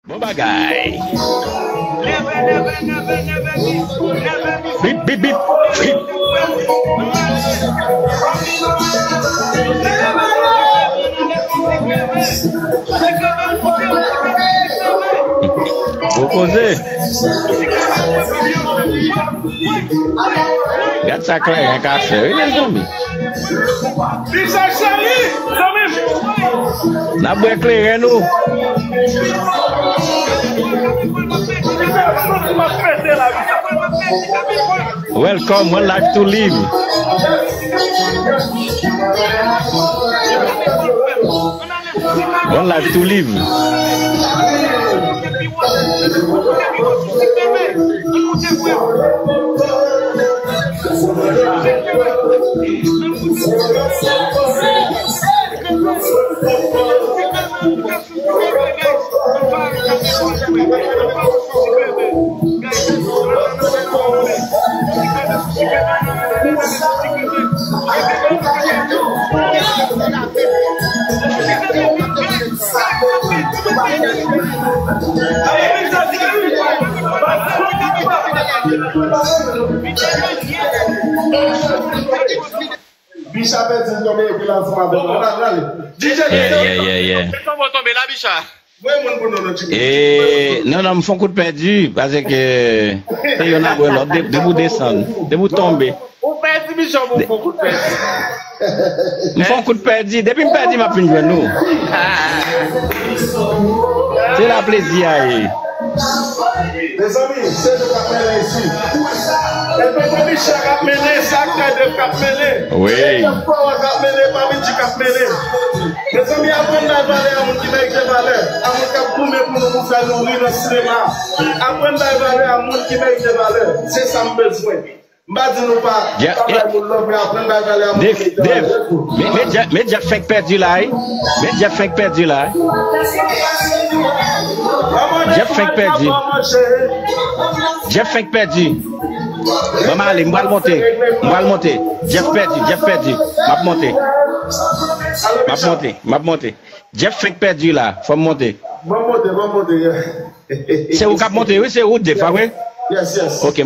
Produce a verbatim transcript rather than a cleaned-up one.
Bon bagay. Bip, bip, bip, bip. Gwo koze. Gad sa kleren ka fè wi, mezanmi. Bicha cheri, zanmi m. N ap bwè kleren nou. Bicha, santi m ap pete la, bicha. Welcome, one life to live. One life to live. Bicha pèdi l tonbe epi l ansanm avè mwen. Ann al, ann ale. D J, yeah, yeah, yeah, yeah. Mete yon bò tonbe la, Bicha. Voye moun pou nou, non, timoun. E, non, non, m fè yon kout pèdi, paske se youn apre lòt, de-, depi w desann, depi w tonbe. Ou pèdi, Bicha, ou fè yon kout pèdi. M fè yon kout pèdi, depi m pèdi, m ap vin jwenn ou. Se la plezi a ye. Mezanmi, se nou k ap mennen isi. E Pepe Bicha k ap mennen, se aktè Dave k ap mennen. Wi. E Jeff Power k ap mennen, Mami G k ap mennen. Mezanmi, aprann bay valè a moun ki merite valè, a moun k ap goumen pou nou, pou fè nou ri nan sinema. Aprann bay valè a moun ki merite valè. Se sa m bezwen. M pa di nou pa, pa bay moun love, men aprann bay valè a moun ki merite valè. Dave, Dave, met, met Jeff, met Jeff fenk pèdi la, wi. Met Jeff fenk pèdi la, wi. Jeff fenk pèdi. Jeff fenk pèdi. Ban m ale, m pral monte. M pral monte. Jeff pèdi, Jeff pèdi. M ap monte. M ap monte, m ap monte. Jeff fenk pèdi la, fò m monte. Ban m monte, ban m monte, yeah. Se ou k ap monte, wi, se ou, Jeff, pa vre? Yes, yes. Ok,